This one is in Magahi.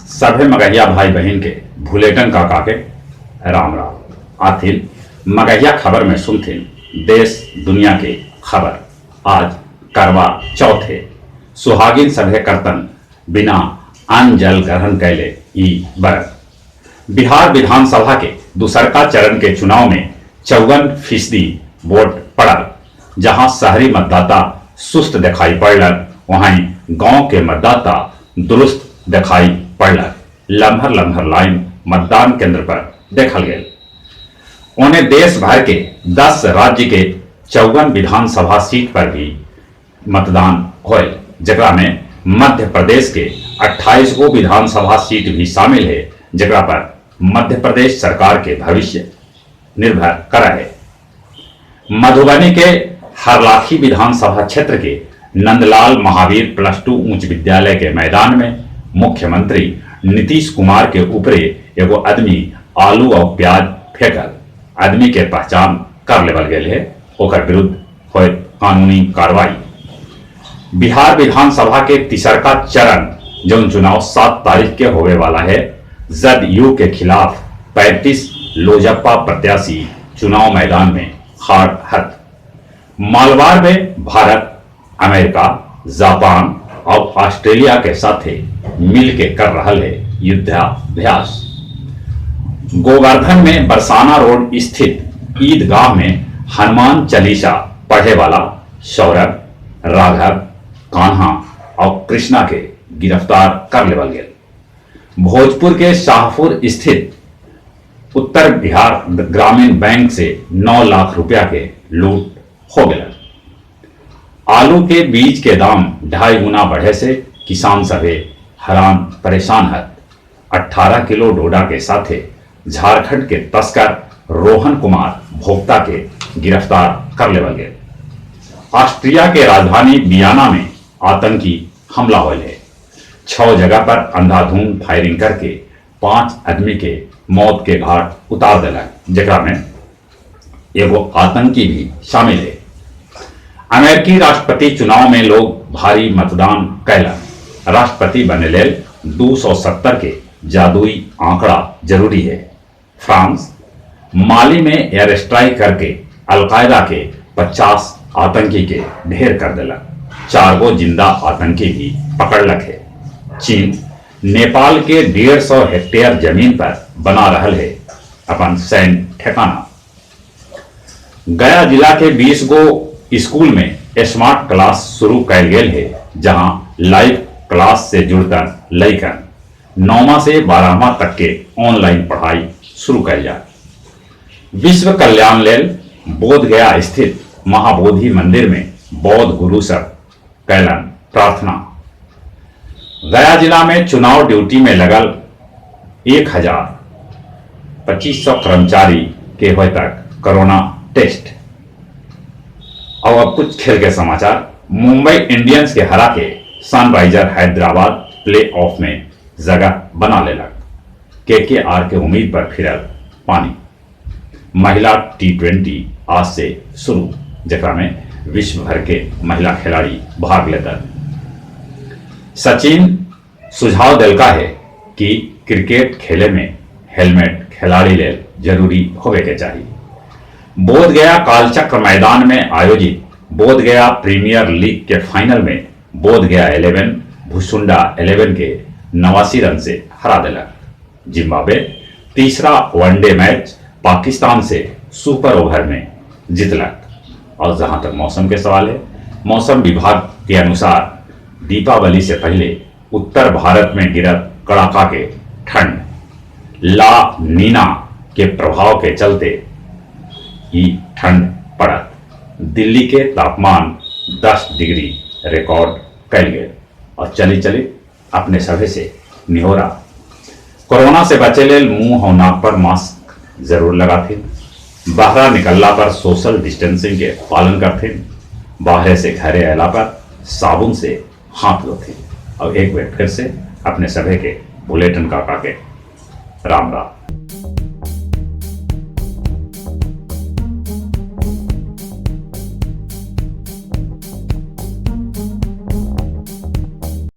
सभे मगहिया भाई-बहिन के भुलेटन काका के राम-राम। आथिन मगहिया खबर में सुनथिन देश दुनिया के खबर। आज करवा चौथ हे। सुहागिन सभे करतन बिना अन्न-जल ग्रहण कैले ई बरत। बिहार विधानसभा के दूसरका चरण के चुनाव में 54% वोट पड़ल। जहाँ शहरी मतदाता सुस्त देखाई पड़लन, ओहईं गाँव के मतदाता दुरुस्त देखाई पड़लन। लमहर-लमहर लाइन मतदान केन्द्र पर देखल गेल। ओने देश भर के 10 राज्य के 54 विधानसभा सीट पर भी मतदान होयल, जेकरा में मध्य प्रदेश के 28 गो विधानसभा सीट भी शामिल हे, जेकरा पर मध्य प्रदेश सरकार के भविष्य निर्भर करऽ हे। मधुबनी के हरलाखी विधानसभा क्षेत्र के नंदलाल महावीर प्लस टू उच्च विद्यालय के मैदान में मुख्यमंत्री नीतीश कुमार के ऊपरे एगो अदमी आलू आउ प्याज फेंकल। अदमी के पहचान कर लेवल गेल हे, ओकर विरुद्ध होयत कानूनी कार्रवाई। बिहार विधानसभा के तीसरका चरण जौन चुनाव 7 तारीख के होवे वाला है, जदयू के खिलाफ 35 लोजपा प्रत्याशी चुनाव मैदान में खाड़ हथ। मालवार में भारत, अमेरिका, जापान और ऑस्ट्रेलिया के साथे मिल के कर रहल है युद्धाभ्यास। गोवर्धन में बरसाना रोड स्थित ईदगाह में हनुमान चालीसा पढ़े वाला सौरभ, राघव, कान्हा और कृष्णा के गिरफ्तार कर लेवल गेल। भोजपुर के शाहपुर स्थित उत्तर बिहार ग्रामीण बैंक से 9 लाख रुपया के लूट हो गया। आलू के बीज के दाम 2.5 गुना बढ़े से किसान सभे हैरान परेशान हत। 18 किलो डोडा के साथे झारखंड के तस्कर रोहन कुमार भोक्ता के गिरफ्तार कर लेवल गए। ऑस्ट्रिया के राजधानी वियना में आतंकी हमला होल है। 6 जगह पर अंधाधुंध फायरिंग करके 5 आदमी के मौत के घाट उतार देलक, जेकरा में एगो आतंकी भी शामिल है। अमेरिकी राष्ट्रपति चुनाव में लोग भारी मतदान कैलक। राष्ट्रपति बने लेल 270 के जादुई आंकड़ा जरूरी है। फ्रांस माली में एयर स्ट्राइक करके अलकायदा के 50 आतंकी के ढेर कर देलक। 4 गो जिंदा आतंकी भी पकड़लक है। चीन नेपाल के 150 हेक्टेयर जमीन पर बना रहल है अपन सैन्य ठिकाना। गया जिला के 20 गो स्कूल में स्मार्ट क्लास शुरू कैल गेल है, जहां लाइव क्लास से जुड़तन लइकन 9वां से 12वां तक के ऑनलाइन पढ़ाई शुरू कैल जाए। विश्व कल्याण लेल बोध गया स्थित महाबोधि मंदिर में बौद्ध गुरु सब कैलन प्रार्थना। गया जिला में चुनाव ड्यूटी में लगल 1250 कर्मचारी के होए तक कोरोना टेस्ट। और अब कुछ खेल के समाचार। मुंबई इंडियंस के हरा के सनराइजर हैदराबाद प्ले ऑफ में जगह बना लेलक। केकेआर के उम्मीद पर फिरल पानी। महिला T20 आज से शुरू, जेकरा में विश्व भर के महिला खिलाड़ी भाग लेतन। सचिन सुझाव दिलका है कि क्रिकेट खेले में हेलमेट खिलाड़ी लेल जरूरी होवे के चाहिए। बोध गया कालचक्र मैदान में आयोजित बोध गया प्रीमियर लीग के फाइनल में बोध गया 11 भुसुंडा 11 के 89 रन से हरा दिलक। जिम्बाब्वे तीसरा वनडे मैच पाकिस्तान से सुपर ओवर में जीतलक। और जहां तक मौसम के सवाल है, मौसम विभाग के अनुसार दीपावली से पहले उत्तर भारत में गिरत कड़ाका के ठंड ला नीना के प्रभाव के चलते ये ठंड पड़त। दिल्ली के तापमान 10 डिग्री रिकॉर्ड कैल गए। और चली चली अपने सभे से निहोरा, कोरोना से बचे लेल मुंह और नाक पर मास्क जरूर लगाथिन, बाहर निकलला पर सोशल डिस्टेंसिंग के पालन करथिन, बाहर से घरे अला पर साबुन से हाथ धोथिन। और एक बार फिर से अपने सभे के बुलेटिन काका के राम राम।